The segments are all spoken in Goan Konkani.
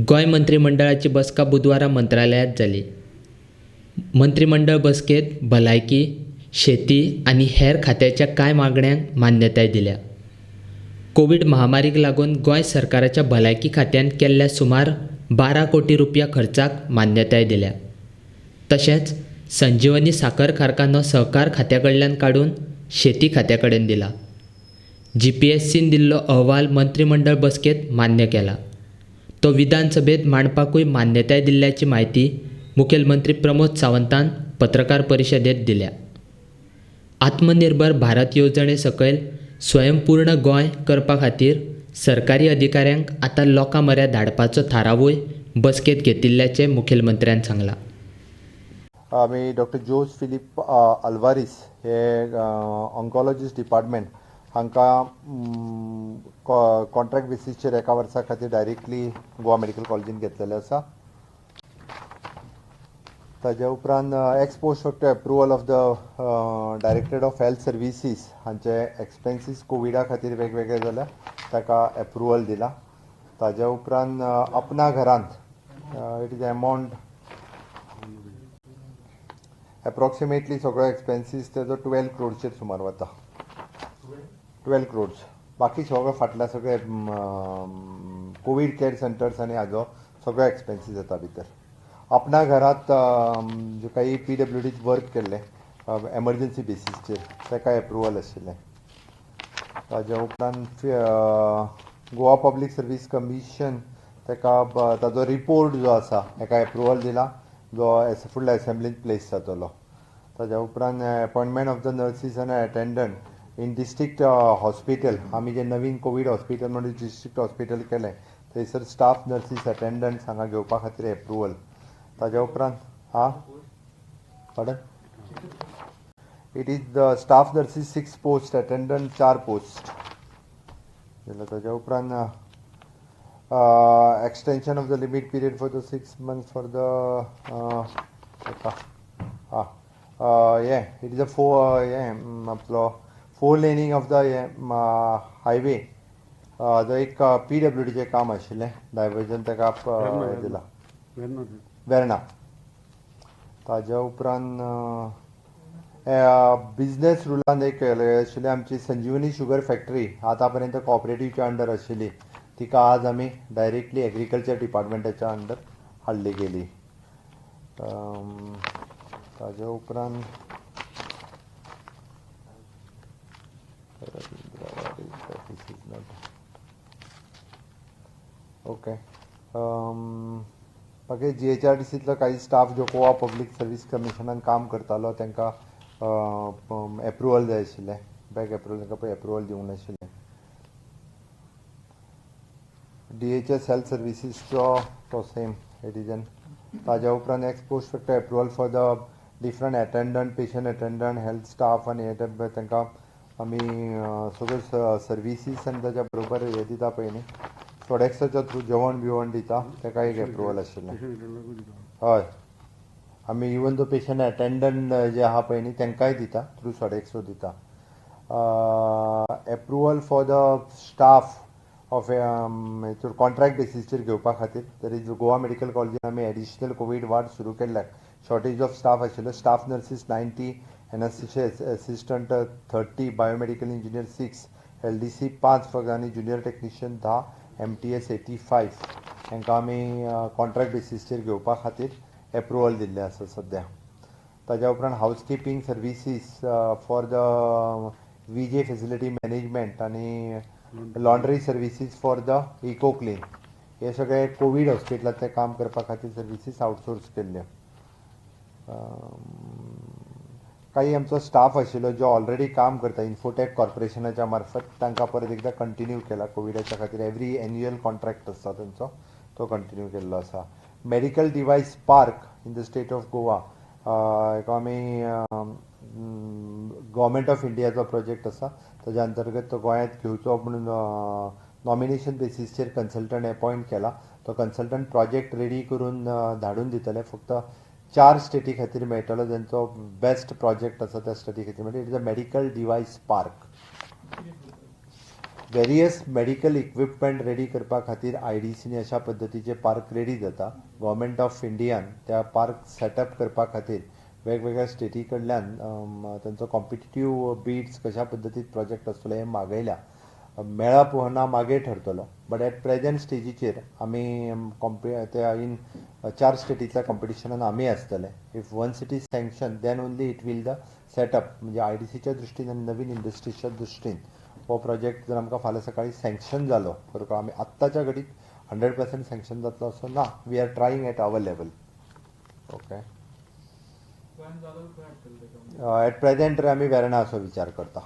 गोंय मंत्रीमंडळाची बसका बुधवारा मंत्रालयांत जाली. मंत्रीमंडळ बसकेंत भलायकी, शेती आनी हेर खात्याच्या कांय मागण्यांक मान्यताय दिल्या. कोवीड महामारीक लागून गोंय सरकाराच्या भलायकी खात्यान केल्ल्या सुमार 12 कोटी रुपया खर्चाक मान्यताय दिल्या. तशेंच संजीवनी साखर कारखानो सहकार खात्या कडल्यान काडून शेती खात्या कडेन दिला. जीपीएससीन दिल्लो अहवाल मंत्रीमंडळ बसकेंत मान्य केला. तो विधानसभेत मांडपाकूय मान्यताय दिल्ल्याची म्हायती मुखेलमंत्री प्रमोद सावंतान पत्रकार परिशदेंत दिल्या. आत्मनिर्भर भारत येवजणे सकयल स्वयंपूर्ण गोंय करपा खातीर सरकारी अधिकाऱ्यांक आतां लोकां म्हऱ्यांत धाडपाचो थारावूय बसकेंत घेतिल्ल्याचें मुखेलमंत्र्यान सांगलां. आमी डॉक्टर जोस फिलीप अल्वारीस हे ऑन्कोलॉजिस्ट डिपार्टमेंट हांकां कॉन्ट्रॅक्ट बेसीसचेर एका वर्सा खातीर डायरेक्टली गोवा मेडिकल कॉलेजीन घेतलेले आसा. ताज्या उपरांत ex post facto approval of the directorate of health services हांचे एक्सपेन्सीस कोविडा खातीर वेगवेगळे जाल्या ताका एप्रुवल दिला. ताज्या उपरांत अपना घरांत it is amount approximately सगळो एक्सपेन्सीस तेजो 12 क्रोडचेर सुमार वता. 12 क्रोड्स. बाकी सगळो फाटल्या सगळे कोवीड केअर सेंटर्स आनी हाजो सगळो एक्सपेन्सीस येता भितर. अपना घरांत जे काही पीडब्ल्यूडीत वर्क केल्लें एमर्जन्सी बेसीसचेर ताका एप्रुवल आशिल्लें. ताज्या उपरांत गोवा पब्लीक सर्वीस कमिशन ताका ताजो रिपोर्ट जो आसा ताका एप्रुवल दिला जो फुडल्या एसेंब्लींत प्लेस जातलो. ताज्या उपरांत appointment of the nurses आनी अटेंडंट इन डिस्ट्रिक्ट हॉस्पिटल, आमी जे नवीन कोवीड हॉस्पिटल म्हणून डिस्ट्रिक्ट हॉस्पिटल केलें थंयसर स्टाफ नर्सीस अटेंडंट्स हांगा घेवपा खातीर एप्रुवल. ताज्या उपरांत हा pardon it is the staff nurses 6 post, attendant 4 post. ताज्या उपरांत extension of the limit period for the 6 months for the it is a 4 आपलो 4 laning of the highway जो एक पीडब्ल्यूडीचें काम आशिल्लें डायवर्जन ताका दिला वेर्णा. ताज्या उपरांत बिजनेस रुलान एक आशिल्लें आमची संजीवनी शुगर फॅक्टरी आतां पर्यंत कॉपरेटिवच्या अंडर आशिल्ली तिका आज आमी डायरेक्टली एग्रीकल्चर डिपार्टमेंटाच्या अंडर हाडली गेली. ताज्या उपरांत ओके बाकी जीएचआरडीसींतलो काही स्टाफ जो गोवा पब्लीक सर्वीस कमिशनान काम करतालो तांकां एप्रुवल जाय आशिल्लें, बॅक एप्रुवल तांकां पळय एप्रुवल दिवंक नाशिल्लें. डीएचएस हेल्थ सर्विसीसचो तो सेम एडिजन. ताज्या उपरांत ex post facto approval for the different attendant, patient attendant, health staff आनी हे तांकां आमी सगळ्यो सर्विसीस आनी ताच्या बरोबर हे दिता पळय न्ही सोडेक्साच्या थ्रू जेवण बिवण दिता ताका एक एप्रुवल आशिल्लें. हय, आमी इवन दो पेशंट अटेंडंट जे आहा पळय न्ही तांकांय दिता थ्रू सोडेक्सो दिता. Approval for the staff of contract बेसीसचेर घेवपा खातीर तरी गोवा मेडिकल कॉलेजीन आमी एडिशनल कोवीड वार्ड सुरू केल्ल्याक शॉर्टेज ऑफ स्टाफ आशिल्लो. Staff nurses 90, anaesthesia assistant 30, biomedical engineer 6, LDC 5 फक्त आनी ज्युनियर टॅक्निशियन 10, MTS 85 हांकां आमी कॉन्ट्रॅक्ट बेसीसचेर घेवपा खातीर एप्रुवल दिल्लें आसा सद्या. ताज्या उपरांत housekeeping services for the VJ facility management आनी laundry services for the eco clean हे सगळे कोवीड हॉस्पिटलांतलें काम करपा खातीर सर्विसीस आउटसोर्स केल्ल्यो. काही आमचो स्टाफ आशिल्लो जो ऑलरेडी काम करता इन्फोटेक कॉर्पोरेशनाच्या मार्फत तांकां परत एकदां कंटिन्यू केला कोविडाच्या खातीर. एवरी एन्युअल कॉन्ट्रॅक्ट आसता तांचो तो कंटिन्यू केल्लो आसा. Medical device park in the state of Goa हेका आमी गव्हर्मेंट ऑफ इंडियाचो प्रोजेक्ट आसा ताज्या अंतर्गत तो गोंयांत घेवचो म्हणून नॉमिनेशन बेसीसचेर कन्सल्टंट एपॉयंट केला. तो कन्सल्टंट प्रोजेक्ट रेडी करून धाडून दितले. फक्त 4 स्टेटी खातीर मेळटलो जांचो बेस्ट प्रोजेक्ट आसा त्या स्टेटी खातीर. म्हणजे it is a medical device park. Various medical equipment ready करपा खातीर आयडीसीनी अशा पद्दतीचे पार्क रेडी जाता. गव्हर्मेंट ऑफ इंडियान त्या पार्क सेटअप करपा खातीर वेगवेगळ्या स्टेटी कडल्यान तांचो कॉम्पिटिटीव बीड्स कशा पद्दतीन प्रोजेक्ट आसतलो हें मागयल्या. मेळप ना मागीर ठरतलो, बट एट प्रेजेंट स्टेजीचेर आमी त्या इन 4 स्टेटींतल्या कॉम्पिटिशनान आमी आसतले. If one city sanction then only it will the setup. म्हणजे आयडीसीच्या दृश्टीन आनी नवीन इंडस्ट्रीच्या दृश्टीन हो प्रोजेक्ट जर आमकां फाल्यां सकाळीं सँक्शन जालो, बरोबर, आमी आत्ताच्या घडीक 100% सँक्शन जातलो असो ना. We are trying at our level. Okay, at present आमी वेर्णा असो विचार करता.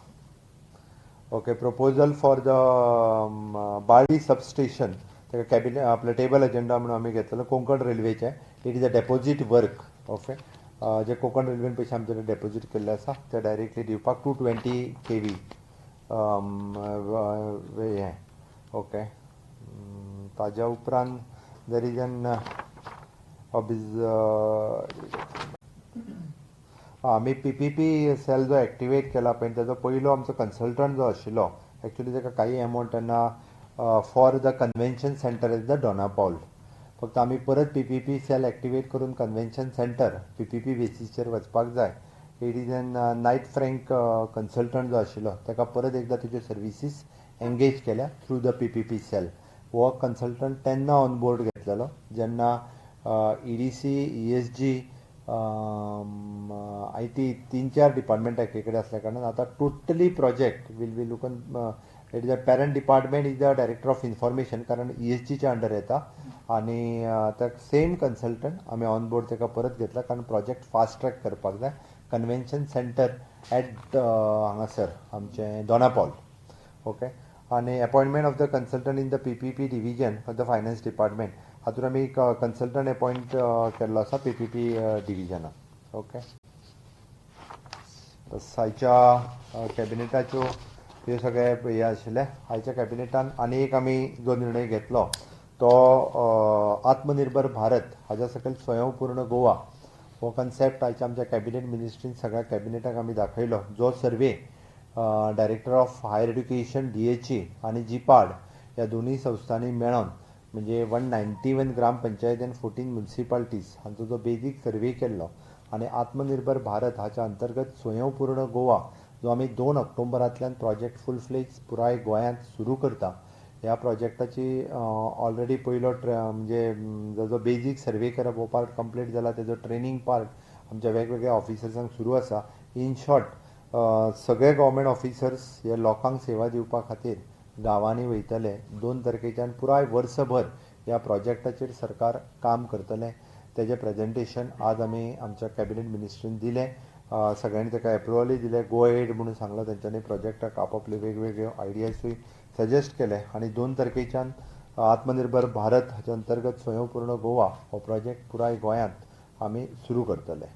Okay, proposal for the Balli substation ताका कॅबिनेट आपलं टेबल एजेंडा म्हणून आमी घेतलेलो. Konkan रेल्वेचें it is a deposit work. Okay, जे कोंकण रेल्वेन पयशे आमचे डेपोजीट केल्ले आसा ते डायरेक्टली दिवपाक 220 kV हें. ओके, ताज्या उपरांत there is an आमी PPP cell जो एक्टिवेट केला पळय ताजो पयलो आमचो कन्सल्टंट जो आशिल्लो एक्चुली ताका काही एमावंट तेन्ना for the convention centre at the Dona Paula. फक्त आमी परत PPP cell activate करून कन्व्हेन्शन सेंटर PPP बेसीसचेर वचपाक जाय. It is an Knight Frank consultant जो आशिल्लो ताका परत एकदां तेज्यो सर्विसीस एंगेज केल्या थ्रू the PPP cell. हो कन्सल्टंट तेन्ना ऑन बोर्ड घेतलेलो जेन्ना EDC, ESG, IT 3-4 डिपार्टमेंटां एके कडेन आसल्या कारणान आतां totally project will be looking. It is a parent department is the director of information, कारण ESGच्या अंडर येता आनी त्या सेम कन्सल्टंट आमी ऑन बोर्ड ताका परत घेतला कारण प्रोजेक्ट फास्ट ट्रॅक करपाक जाय. कन्व्हेन्शन सेंटर एट हांगासर आमचें दोना पावल. ओके, आनी appointment of the consultant in the PPP division for the finance department हातूंत आमी कन्सल्टंट अपॉयंट केल्लो आसा PPP डिविजनान. ओके, बस आयच्या कॅबिनेटाच्यो ह्यो सगळे हे आशिल्ले. आयच्या कॅबिनेटान आनी एक आमी जो निर्णय घेतलो तो आत्मनिर्भर भारत हाज्या सकयल स्वयंपूर्ण गोवा हो कन्सेप्ट आयच्या आमच्या कॅबिनेट मिनिस्ट्रीन सगळ्या कॅबिनेटाक आमी दाखयलो. जो survey director of higher education DHE आनी जीपाड ह्या दोनूय संस्थांनी मेळोन म्हणजे 191 ग्रामपंचायत आनी 14 म्युनिसिपालिटीज हांचो जो बेजीक सर्वे केल्लो आनी आत्मनिर्भर भारत हाच्या अंतर्गत स्वयंपूर्ण गोवा जो आमी 2 ऑक्टोबरांतल्यान प्रोजेक्ट फूल फ्लेज पुराय गोंयांत सुरू करता. ह्या प्रोजेक्टाची ऑलरेडी पयलो म्हणजे जो बेजीक सर्वे करप हो पार्ट कंप्लीट जाला. तेजो ट्रेनींग पार्ट आमच्या वेगवेगळ्या ऑफिसर्सांक सुरू आसा. इन शॉर्ट सगळे गव्हर्मेंट ऑफिसर्स हे लोकांक सेवा दिवपा खातीर गांवांनी वयतले. 2 तारखेच्यान पुराय वर्सभर ह्या प्रोजेक्टाचेर सरकार काम करतलें. तेजें प्रेजेंटेशन आज आमी आमच्या कॅबिनेट मिनिस्ट्रीन दिलें. सगळ्यांनी ताका एप्रुवलूय दिलें, गो एड म्हणून सांगलां. तेंच्यांनी प्रोजेक्टाक आपापले वेगवेगळे आयडियासूय सजेस्ट केले आनी 2 तारखेच्यान आत्मनिर्भर भारत हाच्या अंतर्गत स्वयंपूर्ण गोवा हो प्रोजेक्ट पुराय गोंयांत आमी सुरू करतले.